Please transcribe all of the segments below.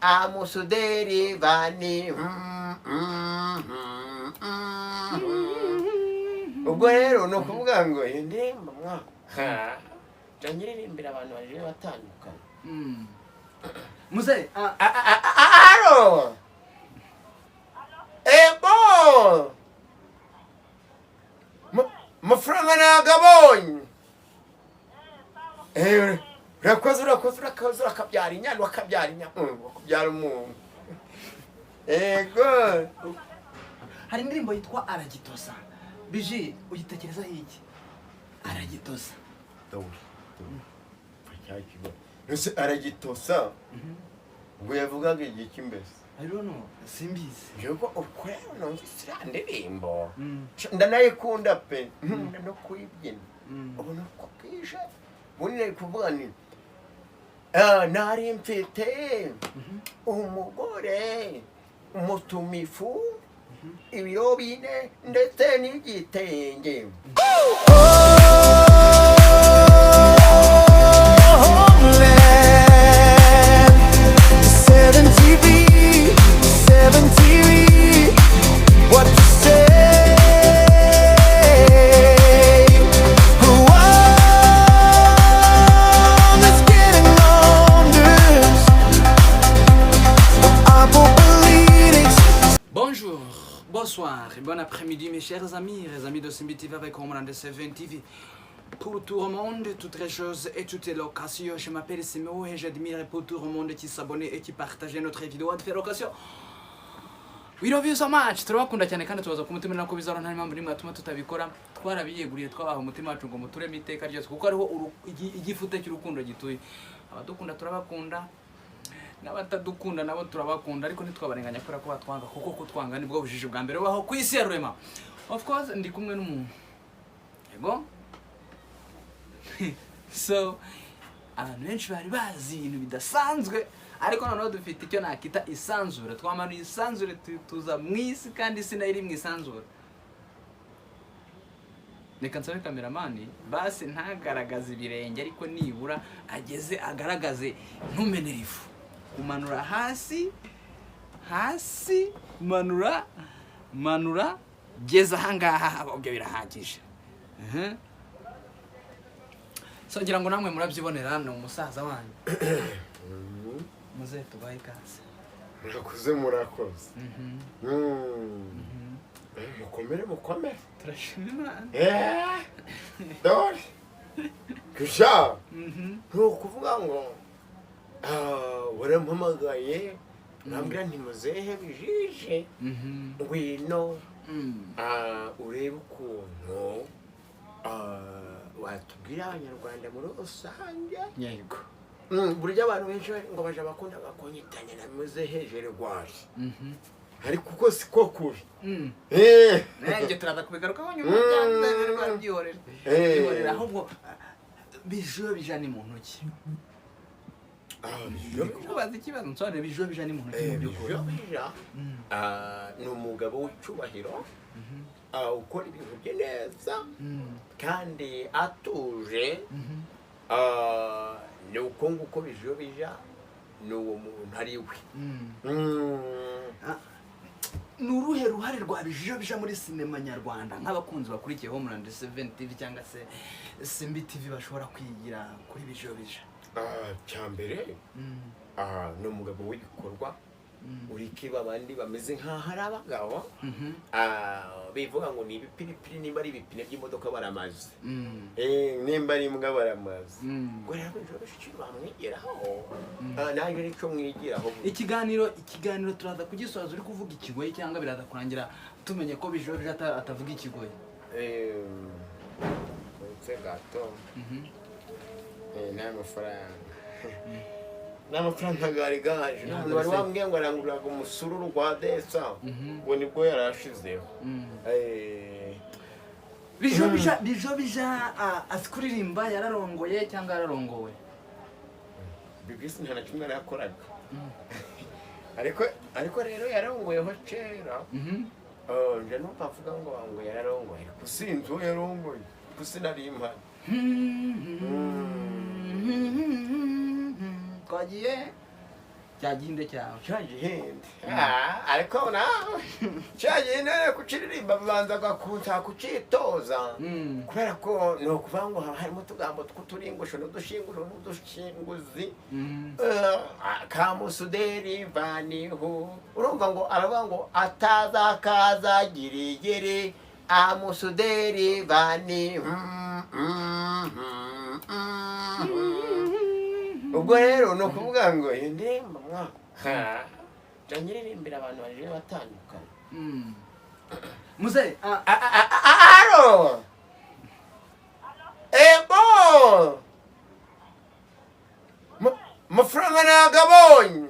Amusuderi vani mm, mm, mm, mm. Ubwo rero ni ukuvuga ngo iyo ndirimbo mwa ha nyiririmbira abantu baje batandukanye. Muzehe, Allô? Ego! Amafaranga nagabonye. Eh, urakoze, urakoze, urakoze, urakabyara inyana, urakabyara inyana, ukabyara umuntu. Ego. Hari indirimbo yitwa "Aragitosa". Biji, uyitekerezaho iki, "Aragitosa"? Dore, dore. Ese "Aragitosa" ubwo yavugaga igiki mbese? I don't know, simbizi. Yego, uko rero numvise iriya ndirimbo, ndanayikunda pe, nkunda no kuyibyina. Ubona ko bwije ubundi nari kuvuga ni nari mfite umugore umutumifu ibiro 4 ndetse n'igitenge. Homeland. 7 TV, 7 TV, what to say? Who is getting on this? Bonjour, bonsoir et bon après-midi, mes chers amis, les amis de Simbi TV avec Homeland 7 TV. Pour tout le monde, toutes les choses et toutes les locations, je m'appelle Simeo et j'admire pour tout le monde qui s'abonne et qui partage notre vidéo de faire occasion. We love you so much. Turabakunda cyane kandi tubaza ku mutima nako bizahora, nta mpamvu n'imwe yatuma tutabikora. Twarabiyeguriye, twabaha umutima wacu ngo muturemo iteka ryose kuko hariho igifute cy'urukundo gituye. Abadukunda turabakunda, n'abatadukunda nabo turabakunda, ariko ntitwabarenganya kubera ko batwanga, kuko kutwanga nibwo bujiji bwa mbere bubaho ku isi ya rurema. Of course ndi kumwe n'umuntu, yego. So abantu benshi bari bazi ibintu bidasanzwe, ariko noneho dufite icyo nakita isanzure. Twamanuye isanzure, tuza mu isi, kandi isi nayo iri mu isanzure. Reka nsabe cameraman basi ntagaragaze ibirenge, ariko nibura ageze agaragaze ntumenere ifu. Kumanura hasi hasi, manura, manura, geza ahangaha, ibyo birahagije. So ngira ngo namwe murabyibonera, ni umusaza wanyu. Muze tubahe ikaze. Murakoze, murakoze. Mukomere, mukomere. Turashima Imana. Dore kusha ni ukuvuga ngo warampamagaye urambwira nti: "Muzehe bijije, ngwino urebe ukuntu watubwira Abanyarwanda muri rusange." Burya abantu benshi ngo baje bakundaga kunyitanya na muzehe Gerwari, ariko uko siko kuri. Nanjye turaza kubigarukaho nyuma. Byihorere. Byihorere ahubwo. Bijiyobija ni muntu ki? Kubaza ikibazo, nsobanurire Bijiyobija ni muntu ki mu by'ukuri? Bijiyobija ni umugabo w'icyubahiro, ukora ibintu bye neza kandi atuje. Ni uko nguko Bijiyobija ni uwo muntu ari we. Ni uruhe ruhare rwa Bijiyobija muri sinema nyarwanda, nk'abakunzi bakurikiye Homeland 7 TV cyangwa se Simbi TV bashobora kwigira kuri Bijiyobija? Cya mbere, ni umugabo w'ibikorwa, urikiba abandi bameze nk'aho ari abagabo. Bivuga ngo ni ibipiripiri, nimba ari ibipine by'imodoka baramaze. Nimba ari imbwa baramaze. Ubwo rero Bijiyobija icyo bamwigiraho, nanjye nicyo mwigiraho. Ikiganiro turaza kugisoza uri kuvuga ikigoyi, cyangwa biraza kurangira tumenye ko Bijiyobija atavuga ikigoyi? Uretse gato. N'amafaranga gari gaje n'umuntu wari wambwiye ngo aranguriraga umusururu gwa desa, ngo nibwo yari ashizeho. Bijiyobija azi kuririmba, yararongoye cyangwa yararongowe? Bibisi nta na kimwe yarakoraga, ariko rero yarongoyeho kera. Oh, nje numva avuga ngo yararongoye, ariko sinzi uwo yarongoye kuko sinari mpari. Twagiye. Cya gihinde cyawe. Cya gihinde. Ah, ariko nawe cya gihinde kukiririmba bibanza kuza kucitoza, kubera ko ni ukuvuga ngo haba harimo utugambo tw'uturingusho n'udushinguro n'udushinguzi. Kamusuderi vanihu, urumva ngo aravuga ngo ataza kaza girigiri amusuderi vani. Ubwo rero ni ukuvuga ngo iyo ndirimbo mwa njya nyiririmbira abantu baje batandukanye. Muze ah, Allô. Ego, amafaranga nagabonye.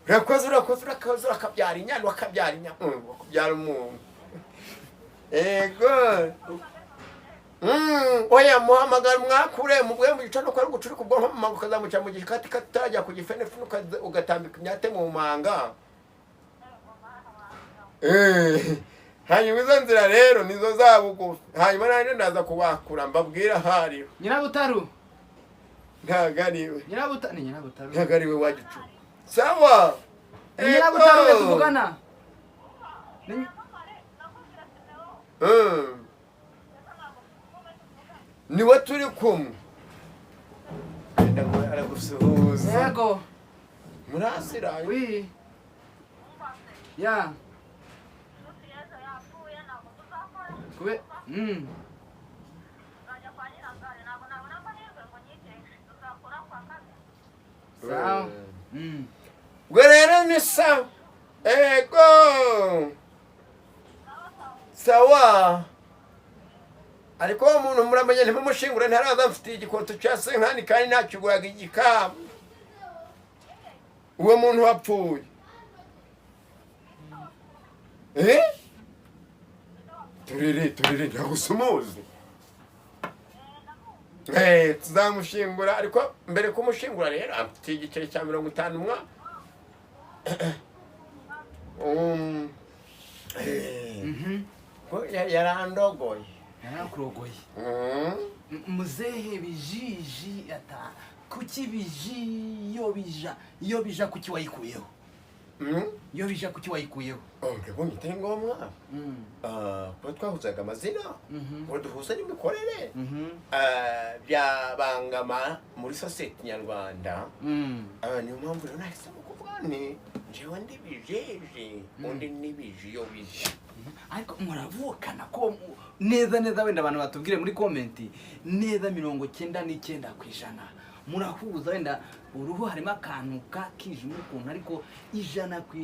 Urakoze, urakoze, urakoze, urakabyara inyana, wakabyara inyana, wakabyara umuntu. Ego. Oya, muhamagara mwakure mubwe mu gitondo ko ari gucurika ubwonko mu manga, ukazamuca mu gikati katajya ku gifenefene, ugatambika imyate mu manga. Hanyuma izo nzira rero nizo za bugufi, hanyuma nanjye ndaza kubakura mbabwira ahariho. Nyirabutaru. Ntabwo ari we. Nyirabuta ni Nyirabutaru. Ntabwo ari we wagicu, sawa. Ni Nyirabutaru we tuvugana. Niwe turi kumwe. Ndago aragusuhuza. Yego. Murasiraye. Oui ya kube. Sawa. Ubwo rero ni sawa, ego, sawa. Ariko uwo muntu muramenye ntimumushingure ntaraza, mfitiye igikoto cya senkani kandi ntakiguraga igikamba uwo muntu wapfuye. Eh, turere turere, ntabwo umuzi. Tuzamushingura, ariko mbere kumushingura rero amfitiye igiceri cya 50 mwa. Ko yarandogoye. Yarakurogoye. Muzehe Bijiji ata kuki biji iyo bija, iyo bija kuki wayikuyeho? Iyo bija kuki wayikuyeho? Oh, ndabonye itari ngombwa. Ah, kuba twahuzaga amazina ngo duhuze n'imikorere, ah, byabangama muri sosiyete nyarwanda. Ah, niyo mpamvu rero nahisemo kuvuga ni njyewe ndi Bijeje, undi ni Biji iyo bije. Ariko muravukana ko neza neza, wenda abantu batubwire muri comment neza, 99% murahuza. Wenda uruhu harimo akantu kakijima ukuntu, ariko 100% ku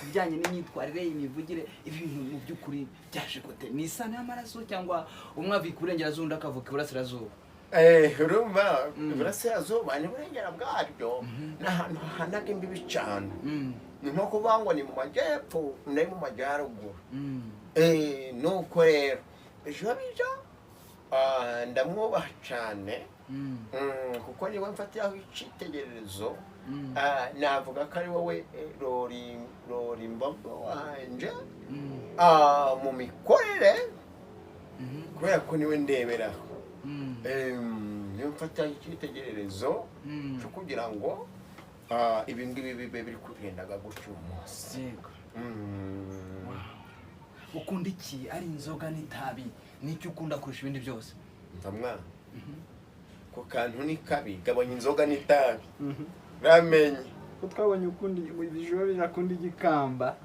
bijyanye n'imyitwarire, imivugire, ibintu mu by'ukuri byaje gute? Ni isano y'amaraso cyangwa umwe avuka iburengerazuba undi akavuka iburasirazuba? Urumva, iburasirazuba n'iburengera bwaryo ni ahantu hahanaga imbibi cyane. Ni nko kuvuga ngo ni mu majyepfo no mu majyaruguru. Nuko rero ejo bija, ah, ndamwubaha cyane, kuko niwe mfatiraho icyitegererezo. Ah, navuga ko ari wowe rori rori mbogo wanje, ah, mu mikorere, kubera ko niwe ndeberaho. Niwe mfatiraho icyitegererezo cyo kugira ngo, ah, ibi ngibi bibe biri kugendaga gutyo uyu munsi. Yego. Ukunda iki? Ari inzoga n'itabi, nicyo ukunda kurusha ibindi byose? Mva mwana, ako kantu ni kabi. Gabanya inzoga n'itabi, uramenye. Ko twabonye ukunda ibijumba, birakunda igikamba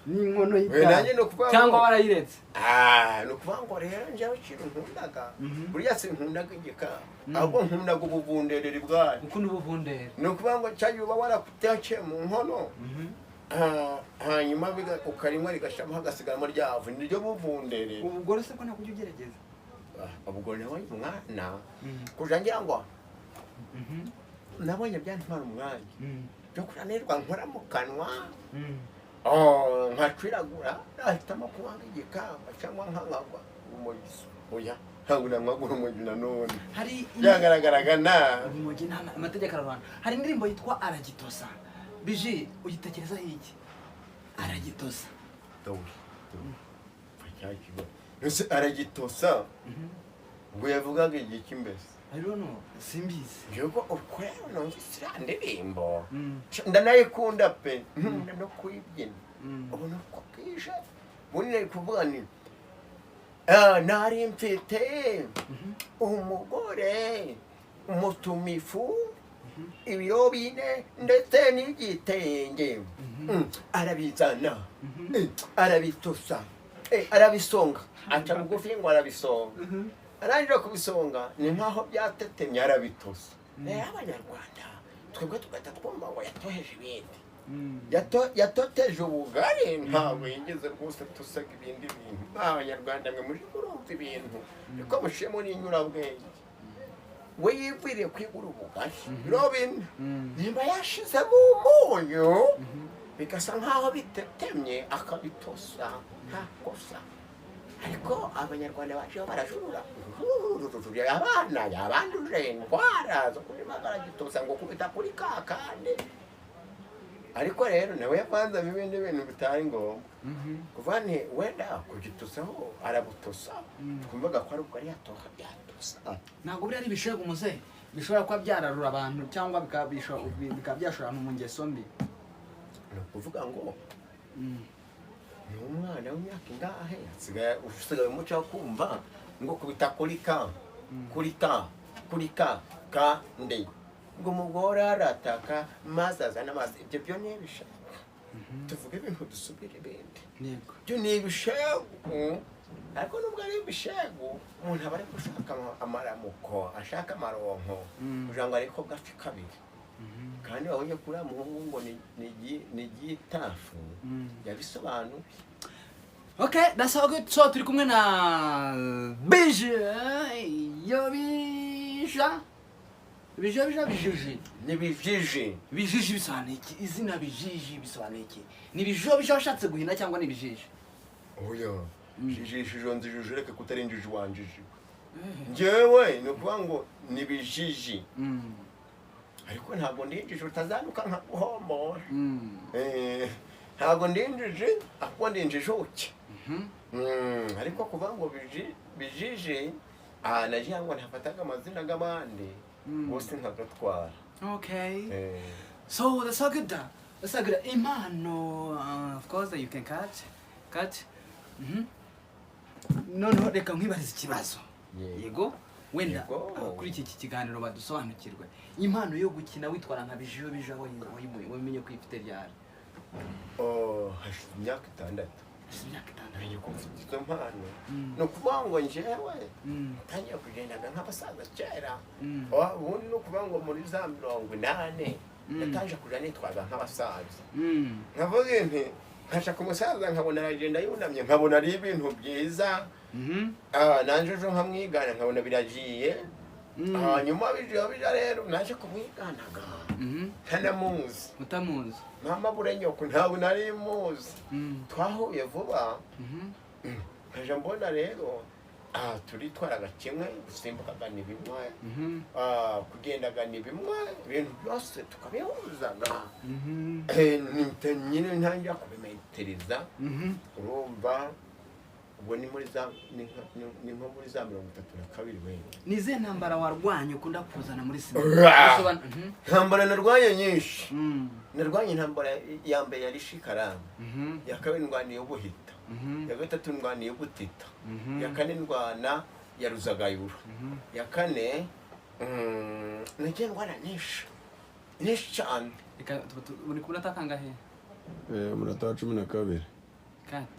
n'inkono We, nanjye ni ukuvuga cyangwa warayiretse? Ah, ni ukuvuga ngo rero njyewe ikintu nkundaga, burya sinkundaga igikamba, ahubwo nkundaga ubuvundereri bwayo. Ukunda ubuvundere. Ni ukuvuga ngo cyagiye uba warakutekeye mu nkono, ah, hanyuma ukarinywa rigashamo hagasigaramo ryavu, niryo buvundereri. Ubugore se bwo ntabwo ujya ugerageza? Ah, ubwo nabonye umwana kuja ngira ngo nabonye byantwara umwanya byo kuranirwa nkora mu kanwa. Oh, nkaciragura, nahitamo kunywa igikamba cyangwa nkanywa urumogi. Oya, ntabwo nanywaga urumogi nanone. Hari Byagaragaraga nabi. Urumogi nta amategeko ararwana. Hari indirimbo yitwa "Aragitosa". Biji, uyitekerezaho iki, "Aragitosa"? Dore, dore. Pfa cya kigo. Ese "Aragitosa" ubwo yavugaga igiki mbese? I don't know, simbizi. Yego, uko rero numvise iriya ndirimbo, ndanayikunda pe, nkunda no kuyibyina. Ubona uko bwije ubundi nari kuvuga ni nari mfite umugore umutumifu ibiro 4 ndetse n'igitenge. Arabizana, arabitosa, arabisonga, aca bugufi ngo arabisonga, arangije kubisonga ni nkaho byatetemye arabitosa. Rero Abanyarwanda twebwe tugahita twumva ngo yatoheje ibindi. Yatoteje ubugari, ntabwo yigeze rwose tusaga ibindi bintu. Abanyarwanda mwe muje murumva ibintu niko mushemo n'inyurabwenge. We yiviriye kwigura ubugari biro 4, nimba yashizemo umunyu bigasa nkaho bitetemye akabitosa, nta kosa. Ariko Abanyarwanda bajeho barajurura, abana yabanduje indwara zo kurima, baragitosa ngo kubita kuri ka kandi. Ariko rero nawe yavanzemo ibindi bintu bitari ngombwa. Kuvuga nti wenda kugitosaho arabutosa, twumvaga ko ari ubwo ari yatoha yatosa. Ntabwo buriya ari ibishego umuze bishobora kuba byararura abantu cyangwa bikaba byashora abantu mu ngeso mbi? Ni ukuvuga ngo ni umwana w'imyaka ingahe asigaye usigaye umuco wo kumva ngo kubita kuri ka kuri ka kuri ka kandi ngo umugore arataka maze azana amazi. Ibyo byo ni ibishego. Tuvuge ibintu dusubire ibindi. Yego. Ibyo ni ibishegu, ariko nubwo ari ibishegu umuntu aba ari gushaka amaramuko, ashaka amaronko kugira ngo areko gace kabiri. Kandi wabonye kuri uriya muhungu ngo ni igitafu yabisobanuye. Okay, that's all good. So turi kumwe na Bije yo bija bija bija bijiji. Ni bijiji. Bijiji bisobanuye iki? Izina Bijiji bisobanuye iki? Ni bijo bija washatse guhina cyangwa ni bijiji? Oya, jijishijo nzijije, reka kutari injiji wanjiji. Njyewe ni ukuvuga ngo ni bijiji, ariko ntabwo ndi injiji, utazanuka nkaguhombora. Ntabwo ndi injiji, ahubwo ndi injijuke. Ariko kuvuga ngo bijiji, aha nagira ngo ntafataga amazina y'abandi bose nkagatwara. Okay. So that's all good. That's all good. Impano, of course that you can cut. Cut. Noneho reka nkwibarize ikibazo. Yego. Yego. Wenda Yego. kuri iki kiganiro badusobanukirwe. Impano yo gukina witwara nka bijiyo bija wamenye ko ifite ryari? Oh, hashize imyaka 6. Hashize imyaka 6. Menye ko mfite izo mpano. Ni ukuvuga ngo njyewe ntangiye kugendaga nk'abasaza kera. Ubundi ni ukuvuga ngo muri za 80 natanje kuja nitwaza nk'abasaza. Nkavuga nti nkashaka umusaza nkabona aragenda yunamye, nkabona ari ibintu byiza. Nanje ejo nkamwigana nkabona biragiye. Hanyuma bija bija rero naje kumwiganaga ntanamuzi. Mutamuzi. Mama burenyoko ntabwo nari muzi. Twahuye vuba. Nkaja mbona rero turitwaraga kimwe, gusimbukaga ni bimwe, kugendaga ni bimwe, ibintu byose tukabihuzaga. Nyine ntangira kubimetereza. Urumva ubwo ni muri za ni nko muri za 32 wenda. Ni izihe ntambara warwanye ukunda kuzana muri sinema? Ura! Mhm. Ntambara narwanye nyinshi. Narwanye intambara ya mbere yari shikarama, iya kabiri ndwaniye ubuhita, iya gatatu ndwaniye ubutita, iya kane ndwana ya ruzagayura, iya kane nagiye ndwana nyinshi nyinshi cyane. Reka uri ku munota kangahe? Umunota wa 12. Cut.